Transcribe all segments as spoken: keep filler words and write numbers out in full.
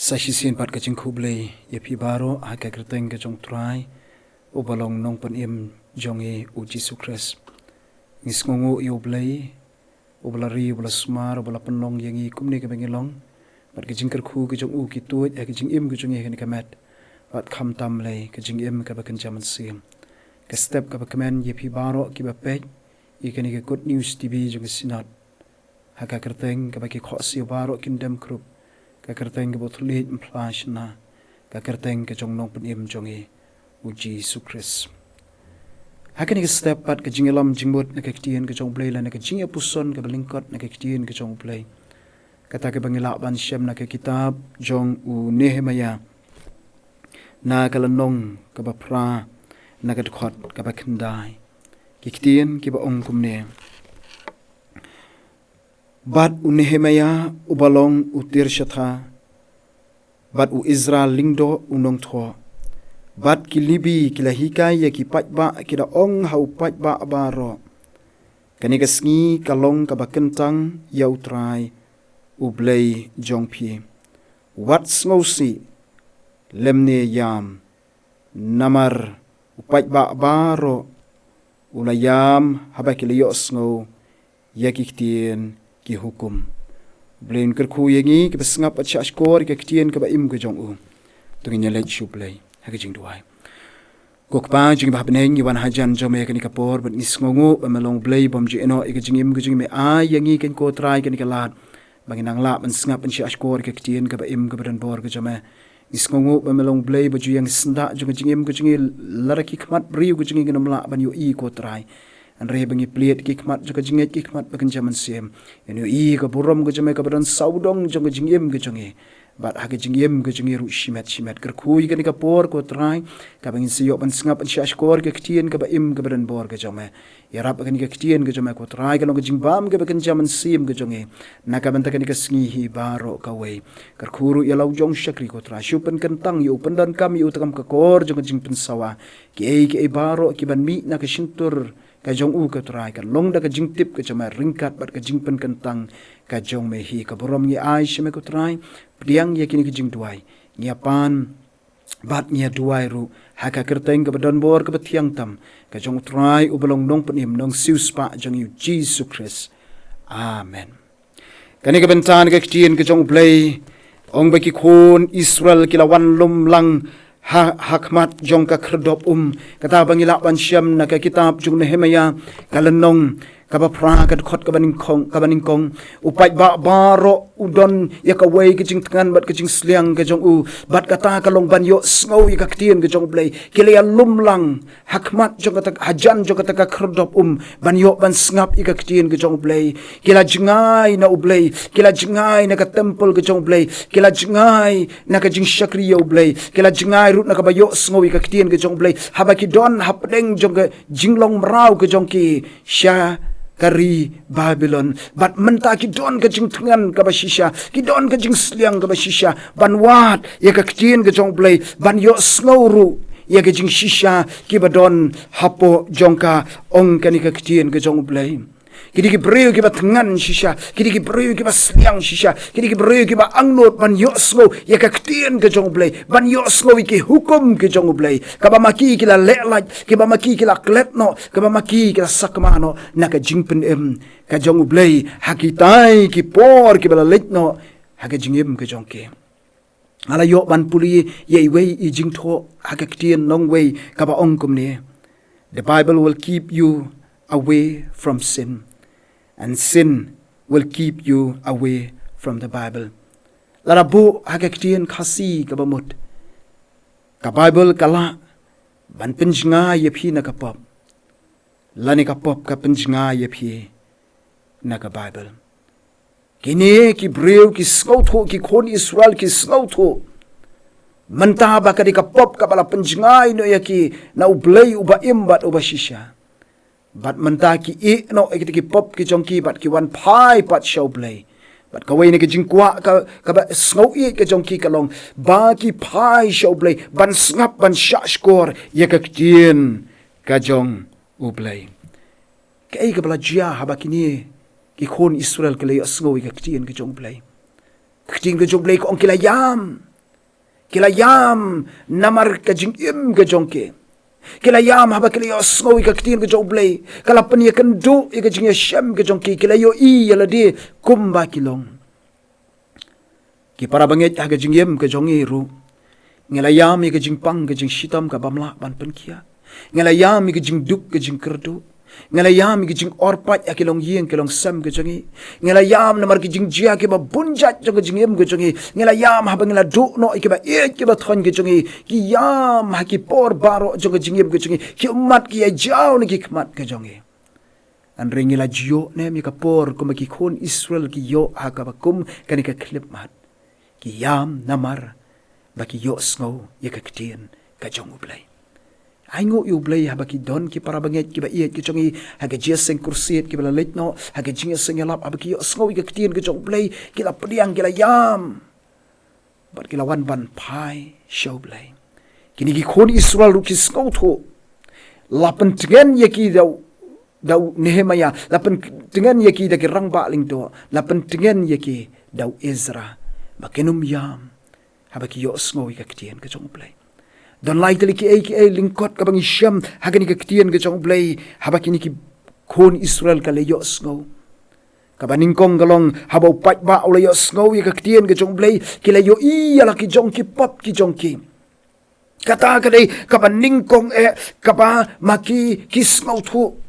Sa shisien pat ka jingkhublei ïa phi baroh ha ka kyrteng ka jong U Trai, uba long nongpynim jong ngi U Jisu Khrist. Ngi sngewnguh ïa U Blei, uba la ri, uba la sumar, uba la pynlong ïa ngi kumne kaba ngi long. Bad ka jingkyrkhu ka jong u ki tuid ha ka jingim ka jong ngi ha kane ka met. Bad khamtam lei ka jingim kaba kynja mynsiem. Ka step kaba kmen ïa phi baroh kiba peit ïa kane ka Good News T V jong ka Synod. Ha ka kyrteng kaba ki khohsiew baroh kin dem krup, ka kyrteng kaba u thylliej ym phla shynna, ka kyrteng ka jong nongpynim jong ngi U Jisu Khrist. Ha kane ka step pat ka jingïalam jingmut na ka ktien ka jong U Blei lane ka jingïapuson kaba lyngkot na ka ktien ka jong U Blei. Kata kaba ngi lah ban shem na ka kitab jong u Nehemiah, na ka lynnong kaba phra, na ka dkhot kaba khyndai. Ki ktien kiba ong kumne. Bad u Nehemiah uba long u Tirshatha, bad u Ezra lyngdoh u nongthoh, bad ki Lebi ki la hikai ïa ki paidbah, ki da ong ha u paidbah baroh, kane ka sngi ka long kaba kyntang ïa U Trai U Blei jong phi. Wat sngewsih lymne ïam, namar u paidbah baroh u la ïam haba ki la ïohsngew ïa ki ktien ki hukum. U Blei un kyrkhu ïa ngi kiba sngap bad shahshkor ïa ka ktien kaba im ka jong u. To ngin ïaleit sha U Blei ha ka jingduwai. Ko Kpa jong ngi ba ha bneng, ngi wan hajan jong me ha kane ka por bad ngi sngewnguh ba me long U Blei bym ju ïehnoh ïa ka jingim ka jong ngi. Me ai ïa ngi, ko Trai, kane ka lad ba ngin nang lah ban sngap ban shahshkor ïa ka ktien kaba im kaba donbor ka jong me. Ngi sngewnguh ba me long U Blei ba ju ïeng syndah jong ka jingim ka jong ngi, lada ki khmat briew ka jong ngi kin ym lah ban ïohi, ko Trai. Hynrei ba ngi plied ki khmat jong ka jingngeit, ki khmat ba kynja mynsiem, ngin ïohi ka burom ka jong me kaba don sawdong jong ka jingim ka jong ngi. Bad ha ka jingim ka jong ngi ruh shimet shimet. Kyrkhu ïa kane ka por, ko Trai, kaba ngin sa ïoh ban sngap ban shahshkor ïa ka ktien kaba im kaba donbor ka jong me. Ïarap ha kane ka ktien ka jong me, ko Trai, kan long ka jingbam kaba kynja mynsiem ka jong ngi na ka bynta kane ka sngi hi baroh kawei. Kyrkhu ruh ïa la u jong u shakri, ko Trai, shu pynkyntang ïa u, pyndonkam ïa u tang kam ka kor jong ka jingpynsawa. Kiei kiei baroh kiban mih na ka shyntur ka jong u, ko Trai, kan long da ka jingtip ka jong me ryngkat bad ka jingpynkyntang ka jong me hi. Ka burom ngi ai sha me, ko Trai. Pdiang ïa kine ki jingduwai ngi ïa pan bad ngi ïa duwai ruh ha ka kyrteng kaba donbor kaba thiang tam ka jong U Trai uba long nongpynim, nongsiewspah jong ngi, U Jisu Khrist. Amen. Kane ka bynta na ka ktien ka jong U Blei, ong ba ki khun Israel ki la wan lum lang ha, ha khmat jong ka khyrdop um. Kata ba ngi lah ban shem na ka kitab jong Nehemiah, ka lynnong kaba phra, ka dkhot kaba nyngkong, kaba nyngkong. U paidbah baroh u don ïa kawei ka jingthngan bad ka jingsliang ka jong u. Bad kata ka long ban ïohsngew ïa ka ktien ka jong U Blei. Ki la ïa lum lang ha khmat jong kata, hajan jong kata ka khyrdop um, ban ïoh ban sngap ïa ka ktien ka jong U Blei. Ki la jngai na U Blei, ki la jngai na ka templ ka jong U Blei, ki la jngai na ka jingshakri ïa U Blei, ki la jngai ruh na kaba ïohsngew ïa ka ktien ka jong U Blei haba ki don hapdeng jong ka jinglong mraw ka jong ki sha ka ri Babilon. Bad mynta ki don ka jingthngan kaba shisha, ki don ka jingsliang kaba shisha ban wad ïa ka ktien ka jong U Blei, ban ïohsngew ruh ïa ka jingshisha kiba don hapoh jong ka, ong kane ka ktien ka jong U Blei. Ki dei ki briew kiba thngan shisha, ki dei ki briew kiba sliang shisha, ki dei ki briew kiba angnud ban ïohsngew ïa ka ktien ka jong U Blei, ban ïohsngew ïa ki hukum ka jong U Blei. Kaba ma ki ki la leh lait, kaba ma ki ki la klet noh, kaba ma ki ki la sakma noh na ka jingpynim ka jong U Blei ha kitai ki por kiba la leit noh ha ka jingim ka jong ki. Nga la ïoh ban pule ïa iwei i jingthoh ha ka ktien nongwei kaba ong kumne: The Bible will keep you away from sin, and sin will keep you away from the Bible. Lada buh ha ka ktien Khasi kaba mut, ka Bible ka lah ban pynjngai ïa phi na ka pop, lane ka pop ka pynjngai ïa phi na ka Bible. Kine ki briew ki sngewthuh, ki khun Israel ki sngewthuh mynta ba ka dei ka pop kaba la pynjngai noh ïa ki na U Blei uba im bad uba shisha. Bad mynta ki ïeh noh ïa kita ki pop ki jong ki bad ki wan phai pat sha U Blei. Bad kawei na ki jingkwah ka, kaba sngewieit ka jong ki ka long ba ki phai sha U Blei ban sngap, ban shahshkor ïa ka ktien ka jong U Blei. Kaei kaba la jia haba kine ki khun Israel ki la ïohsngew ïa ka ktien ka jong U Blei? Ka ktien ka jong U Blei ka ong ki la ïam. Ki la ïam namar ka jingim ka jong ki. Ki la ïam haba ki la ïohsngew ïa ka ktien ka jong U Blei. Ka la pynïakynduh ïa ka jingïashem ka jong ki. Ki la ïohi ïa lade kumba ki long. Ki para bangeit, ha ka jingim ka jong ngi ruh, ngi la ïam ïa ka jingpang ka jingshitom kaba ym lah ban pynkhiah. Ngi la ïam ïa ka jingduk ka jingkyrduh. Ngi la ïam ïa ka jingorpait ha ki longïing ki longsem ka jong ngi. Ngi la ïam namar ki jingjia kiba bun jait jong ka jingim ka jong ngi. Ngi la ïam haba ngi la duh noh ïa kiba ïeit kiba thoiñ ka jong ngi. Ki ïam ha ki por baroh jong ka jingim ka jong ngi. Ki ummat ki ïajaw na ki khmat ka jong ngi. Hynrei ngi la ju ïoh ne em ïa ka por kumba ki khun Israel ki ïoh ha kaba kum kane ka khyllipmat? Ki ïam namar ba ki ïohsngew ïa ka ktien ka jong U Blei. Ai nguh ïa U Blei haba ki don ki para bangeit kiba ïeit ki jong ngi ha ka jingïaseng khurshet kiba la leit noh, ha ka jingïaseng ïalap, haba ki ïohsngew ïa ka ktien ka jong U Blei, ki la pdiang, ki la ïam. Bad ki la wan ban phai sha U Blei. Kine ki khun Israel ruh ki sngewthuh. La pyntngen ïa ki da u, da u Nehemiah, la pyntngen ïa ki da ki rangbah lyngdoh, la pyntngen ïa ki da u Ezra, ba kin ym ïam haba ki ïohsngew ïa ka ktien ka jong U Blei. Don lai tylli kiei kiei lyngkot kaba ngi shem ha kane ka ktien ka jong U Blei, haba kine ki khun Israel ki la ïohsngew. Kaba nyngkong ka long, haba u paidbah u la ïohsngew ïa ka ktien ka jong U Blei, ki la ïohi ïa la ki jong ki pop ki jong ki. Kata ka dei kaba nyngkong eh, kaba ma ki ki sngewthuh.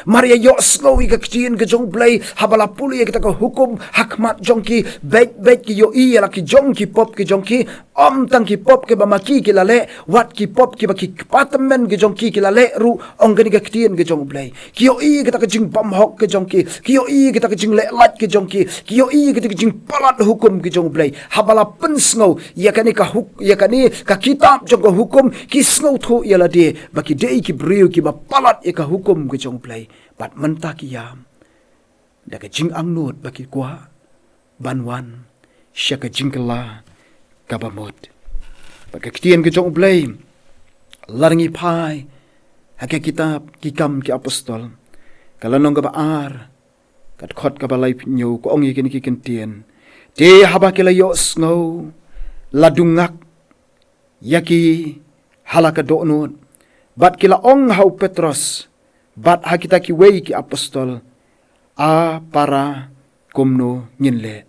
Mar ïa ïohsngew ïa ka ktien ka jong U Blei, haba la pule ïa kata ka hukum ha khmat jong ki, beit beit ki ïohi ïa la ki jong ki pop ki jong ki, ym tang ki pop kiba ma ki ki la leh, wat ki pop kiba ki kpa tymmen ki jong ki ki la leh ruh, ong kane ka ktien ka jong U Blei. Ki ïohi ïa kata ka jingbymhok ka jong ki, ki ïohi ïa kata ka jingleh lait ka jong ki, ki ïohi ïa kata ka jingpalat hukum ka jong U Blei. Haba la pynsngew ïa kane ka huk-, ïa kane ka kitab jong ka hukum, ki sngewthuh ïa lade ba ki dei ki briew kiba palat ïa ka hukum ka jong U Blei. Bad mynta ki ïam da ka jingangnud ba ki kwah ban wan sha ka jingkylla kaba mut. Bad ka ktien ka jong U Blei, lada ngi phai ha ka kitab Ki Kam ki Apostol, ka lynnong kaba ar, ka dkhot kaba laiphew hynñiew, ka ong ïa kine ki kyntien: Te haba ki la ïohsngew, la dung ngak ïa ki ha la ka dohnud, bad ki la ong ha u Petros bad ha kita kiwei ki apostol: A para, kumno ngin leh?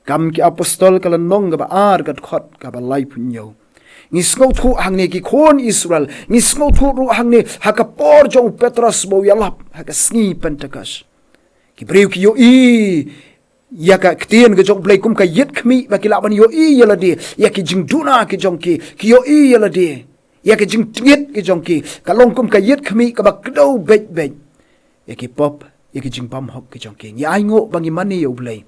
Kam ki Apostol ka lynnong kaba ar, ka dkhot kaba laiphew hynñiew. Ngi sngewthuh hangne ki khun Israel, ngi sngewthuh ruh hangne ha ka por jong u Petros ba u ïalap ha ka sngi Pentekost. Ki briew ki ïohi ïa ka ktien ka jong U Blei kum ka ïit khmih, ba ki lah ban ïohi ïa lade ïa ki jingduna ki jong ki, ki ïohi ïa lade ïa ki jingtngit ki jong ki, ka long kum ka ïit khmih kaba kdew beit beit ïa ki pop, ïa ki jingbymhok ki jong ki. Ngi ainguh ba ngi mane ïa U Blei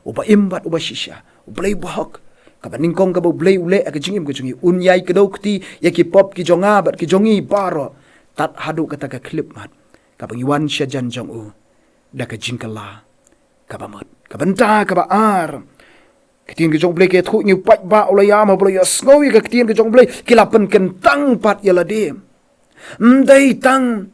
uba im bad uba shisha, U Blei uba hok. Kaba nyngkong kaba U Blei u leh ha ka jingim ka jong ngi, un ïai kdew kti ïa ki pop ki jong nga bad ki jong ngi baroh, tad haduh kata ka khyllipmat kaba ngi wan sha jan jong u da ka jingkylla kaba mut. Ka bynta kaba ar, ka ktien ka jong U Blei ka ïathuh ïa ngi, u paidbah u la ïam, haba u la ïohsngew ïa ka ktien ka jong U Blei, ki la pynkyntang pat ïa lade. Ym dei tang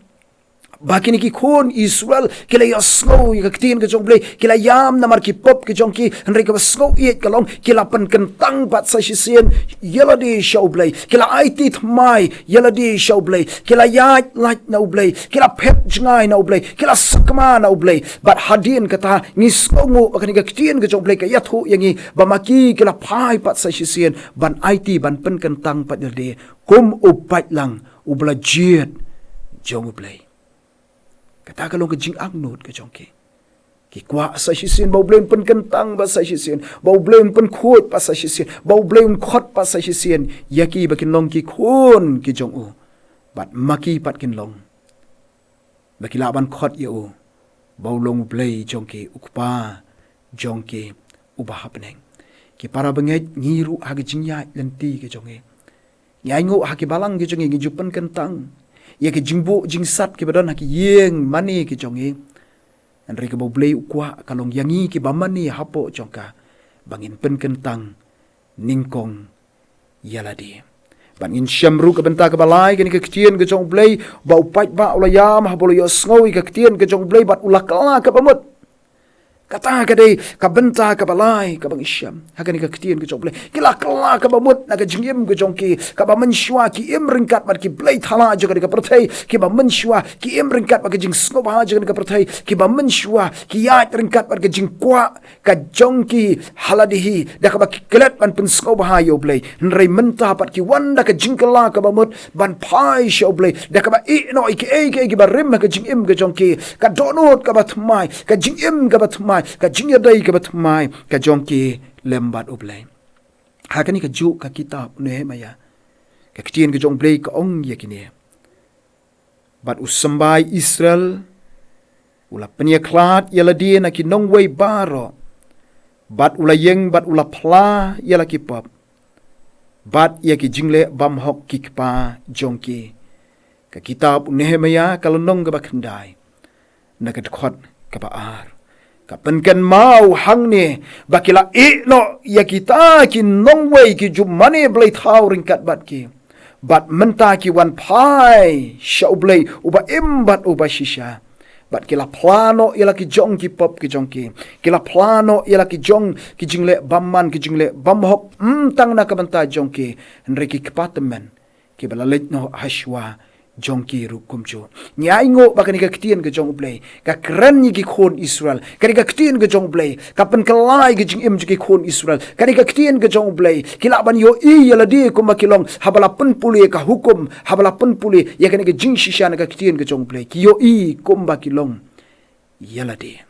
ba kine ki khun Israel ki la ïohsngew ïa ka ktien ka jong U Blei, ki la ïam namar ki pop ki jong ki, hynrei kaba sngewieit ka long, ki la pynkyntang pat sa shisien ïa lade sha U Blei. Ki la aiti thymmai ïa lade sha U Blei. Ki la ïaid lait na U Blei. Ki la phet jngai na U Blei. Ki la sakma na U Blei. Bad hadien kata ngi sngewnguh ba kane ka ktien ka jong U Blei ka ïathuh ïa ngi ba ma ki ki la phai pat sa shisien ban aiti, ban pynkyntang pat ïa lade kum u paidlang uba la jied jong U Blei. Kata ka long ka jingangnud ka jong ki. Ki kwah sa shisien ba U Blei un pynkyntang pat sa shisien, ba U Blei un pynkhuid pat sa shisien, ba U Blei un khot pat sa shisien ïa ki ba kin long ki khun ki jong u. Bad ma ki pat kin long ba ki lah ban khot ïa u ba u long U Blei jong ki, U Kpa jong ki uba ha bneng. Ki para bangeit, ngi ruh ha ka jingïaid lynti ka jong ngi, ngi ainguh ha ki balang ki jong ngi, ngi ju pynkyntang ïa ki jingbuh jingsat kiba don ha ki ïing mane ki jong ngi. Hynrei kaba U Blei u kwah ka long ïa ngi kiba mane hapoh jong ka, ba ngin pynkyntang nyngkong ïa lade. Bad ngin shem ruh ka bynta kaba lai, kane ka ktien ka jong U Blei, ba u paidbah u la ïam haba u la ïohsngew ïa ka ktien ka jong U Blei bad u la kylla kaba mut. Kata ka dei ka bynta kaba lai kaba ngi shem ha kane ka ktien ka jong U Blei. Ki la kylla kaba mut na ka jingim ka jong ki, kaba mynshuwa ki im ryngkat bad ki blei thala jong kane ka pyrthei, kiba mynshuwa ki im ryngkat bad ka jingsngewbha jong kane ka pyrthei, kiba mynshuwa ki ïaid ryngkat bad ka jingkwah ka jong ki ha lade hi, da kaba ki klet ban pynsngewbha ïa U Blei. Hynrei mynta pat ki wan da ka jingkylla kaba mut ban phai sha U Blei, da kaba ïehnoh ïa kiei kiei kiba rim ha ka jingim ka jong ki, ka dohnud kaba thymmai, ka jingim kaba thymmai, ka jingïadei kaba thymmai ka jong ki lem bad U Blei. Ha kane kajuh ka kitab Nehemiah, ka ktien ka jong U Blei ka ong ïa kine: Bad u symbai Israel u la pynïakhlad ïa lade na ki nongwei baroh, bad u la ïeng bad u la phla ïa la ki pop, bad ïa ki jingleh bymhok ki kpa jong ki. Ka kitab u Nehemiah ka lynnong kaba khyndai, na ka dkhot kaba ar, ka pynkynmaw hangne ba ki la ïehnoh ïa kita ki nongwei ki jumane blei thaw ryngkat bad ki, bad mynta ki wan phai sha U Blei uba im bad uba shisha. Bad ki la phla noh ïa la ki jong ki pop ki jong ki, ki la phla noh ïa la ki jong ki jingleh bymman, ki jingleh bymhok, ym tang na ka bynta jong ki, hynrei ki kpa tymmen kiba la leit noh ha shuwa jong ki ruh kumjuh. Ngi ainguh ba kane ka ktien ka jong U Blei ka kren ïa ki khun Israel. Kane ka ktien ka jong U Blei ka pynkylla ïa ka jingim jong ki khun Israel. Kane ka ktien ka jong U Blei ki lah ban ïohi ïa lade kumba ki long haba la pynpule ka hukum, haba la pynpule ïa kane ka jingshisha na ka ktien ka jong U Blei. Ki ïohi kumba ki long ïa lade.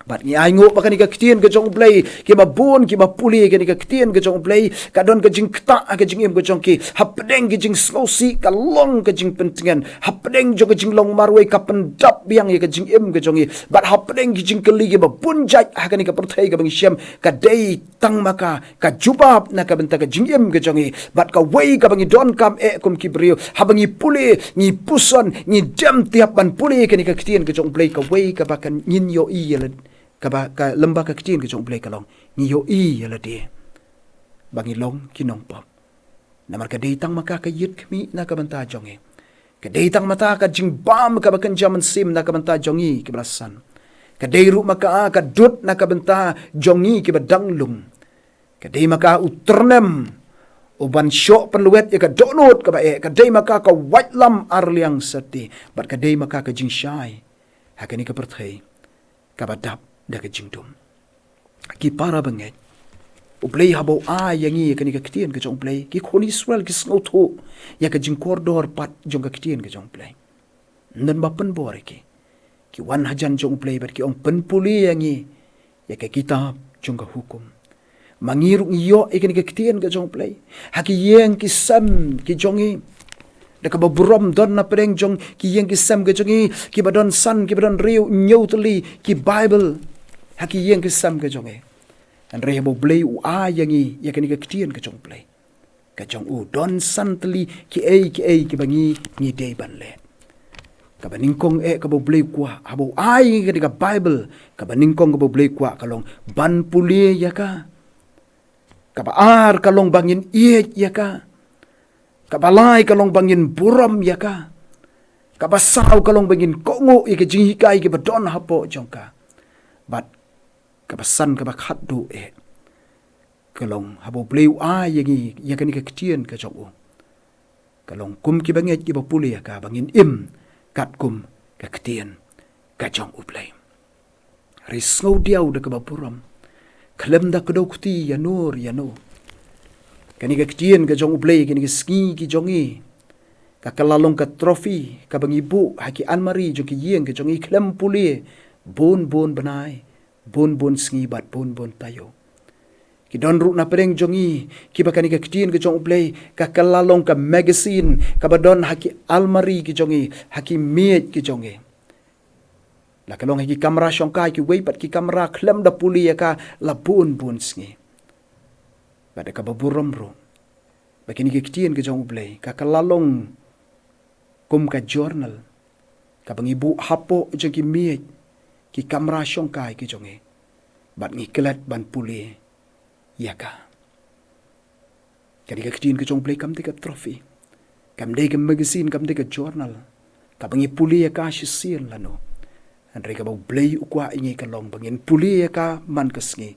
Bad ngi ainguh ba kane ka ktien ka jong U Blei, kiba bun kiba pule kane ka ktien ka jong U Blei, ka don ka jingktah ha ka jingim ka jong ki. Hapdeng ka jingsngewsih ka long ka jingpyntngen. Hapdeng jong ka jinglong marwei ka pyndap biang ïa ka jingim ka jong ki. Bad hapdeng ka jingkylli kiba bun jait ha kane ka pyrthei kaba ngi shem, ka dei tang ma ka ka jubab na ka bynta ka jingim ka jong ngi. Bad kawei kaba ngi donkam eh kum ki briew, haba ngi pule, ngi puson, ngi dem tiap ban pule kane ka ktien ka jong U Blei, kawei kaba kan ngin ïohi ïa lad, kaba ka lem bad ka ktien ka jong U Blei ka long, ngi ïohi ïa lade ba ngi long ki nongpop. Namar ka dei tang ma ka ka ïit khmih na ka bynta jong ngi. Ka dei tang ma ka ka jingbam kaba kynja mynsiem na ka bynta jong ngi kiba la san. Ka dei ruh ma ka ka dud na ka bynta jong ngi kiba dang lung. Ka dei ma ka u tyrnem u ban shoh pynlwet ïa ka dohnud kaba eh. Ka dei ma ka ka waitlam arliang syrti. Bad ka dei ma ka ka jingshai ha kane ka pyrthei kaba dap da ka jingdum. Ki para bangeit, U Blei haba u ai ïa ngi ïa kane ka ktien ka jong U Blei, ki khun Israel ki sngewthuh ïa ka jingkordor pat jong ka ktien ka jong U Blei. Ym don ba pynbor ïa ki. Ki wan hajan jong U Blei bad ki ong, pynpule ïa ngi ïa ka kitab jong ka hukum. Ma ngi ruh ngi ïoh ïa kane ka ktien ka jong U Blei ha ki ïing ki sem ki jong ngi. Da kaba burom don na pdeng jong ki ïing ki sem ki jong ngi, kiba don san, kiba don hynriew hynñiew tylli ki Baibl ha ki ïing ki sem ki jong ngi. Hynrei haba U Blei u ai ïa ngi ïa kane ka ktien ka jong U Blei, ka jong u, don san tylli kiei kiei kiba ngi, ngi dei ban leh. Kaba nyngkong eh kaba U Blei u kwah haba u ai ïa ngi kane ka Baibl, kaba nyngkong kaba U Blei u kwah ka long ban pule ïa ka. Kaba ar ka long ba ngin ïeit ïa ka. Kaba lai ka long ba ngin burom ïa ka. Kaba saw ka long ba ngin kohnguh ïa ka jinghikai kaba don hapoh jong ka. Bad kaba san, kaba khatduh eh, ka long haba U Blei u ai ïa ngi ïa kane ka ktien ka jong u, ka long kum kiba ngeit kiba pule ïa ka ba ngin im katkum ka ktien ka jong U Blei. Hynrei sngewdiaw da kaba burom, khlem da kdew kti ïano ïano, kane ka ktien ka jong U Blei kane ka sngi ki jong ngi ka kylla long ka trophy kaba ngi buh ha ki almari jong ki ïing ki jong ngi khlem pule bun bun bnai, bun bun sngi bad bun bun taïew. Ki don ruh na pdeng jong ngi kiba kane ka ktien ka jong U Blei ka kylla long ka magazine kaba don ha ki almari ki jong ngi, ha ki miej ki jong ngi. La ka long ha ki kamra shongkai, kiwei pat ki kamra khlem da pule ïa ka la bun bun sngi. Bad da kaba burom ruh ba kane ka ktien ka jong U Blei ka kylla long kum ka journal kaba ngi buh hapoh jong ki miej, ki kamra shongkai ki jong ngi, bad ngi klet ban pule ïa ka. Kane ka ktien ka jong U Blei kam dei ka trophy, kam dei ka magazine, kam dei ka journal kaba ngi pule ïa ka shisien lano. Hynrei kaba U Blei u kwah ïa ngi ka long ba ngin pule ïa ka man ka sngi.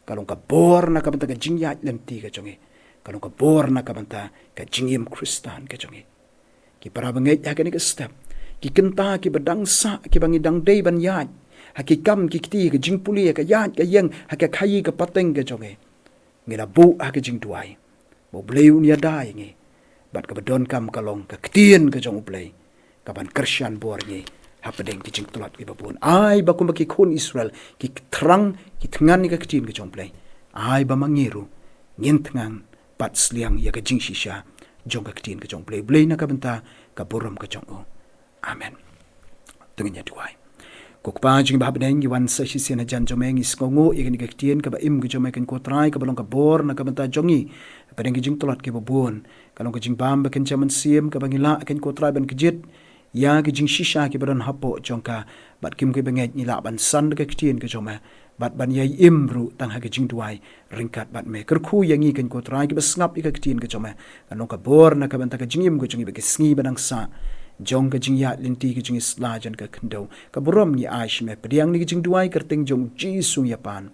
Ka long ka bor na ka bynta ka jingïaid lynti ka jong ngi. Ka long ka bor na ka bynta ka jingim Khristan ka jong ngi. Ki para bangeit, ha kane ka step, ki kynta kiba dang sah, kiba ngi dang dei ban ïaid, ha ki kam ki kti, ka jingpule, ka ïaid ka ïeng, ha ka khaïi ka pateng ka jong ngi, ngi la buh ha ka jingduwai ba U Blei un ïada ïa ngi. Bad kaba donkam ka long ka ktien ka jong U Blei kaban kyrshan bor ïa ngi hapdeng ki jingtlot kiba bun. Ai ba kumba ki khun Israel ki thrang, ki thngan ïa ka ktien ka jong U Blei, ai ba ma ngi ruh ngin thngan bad sliang ïa ka jingshisha jong ka ktien ka jong U Blei. U Blei na ka bynta ka burom ka jong u. Amen. To ngin ïa duwai. Ko Kpa jong ngi ba ha bneng, ngi wan sa shisien hajan jong me, ngi sngewnguh ïa kane ka ktien kaba im ka jong me, kane ko Trai, kaba long ka bor na ka bynta jong ngi hapdeng ki jingtlot kiba bun. Ka long ka jingbam ba kynja mynsiem kaba ngi lah, kane ko Trai, ban kjit ïa ki jingshisha kiba don hapoh jong ka, bad kim, kiba ngeit ngi lah ban san da ka ktien ka jong me bad ban ïai im ruh tang ha ka jingduwai ryngkat bad me. Kyrkhu ïa ngi, kane ko Trai, kiba sngap ïa ka ktien ka jong me. Ka long ka bor na ka bynta ka jingim ka jong ngi bad ka sngi ba dang sah jong ka jingïaid lynti ka jong ngi sla jan ka khyndew. Ka burom ngi ai sha me. Pdiang ïa ka jingduwai kyrteng jong U Jisu ngi ïa pan.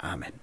Amen.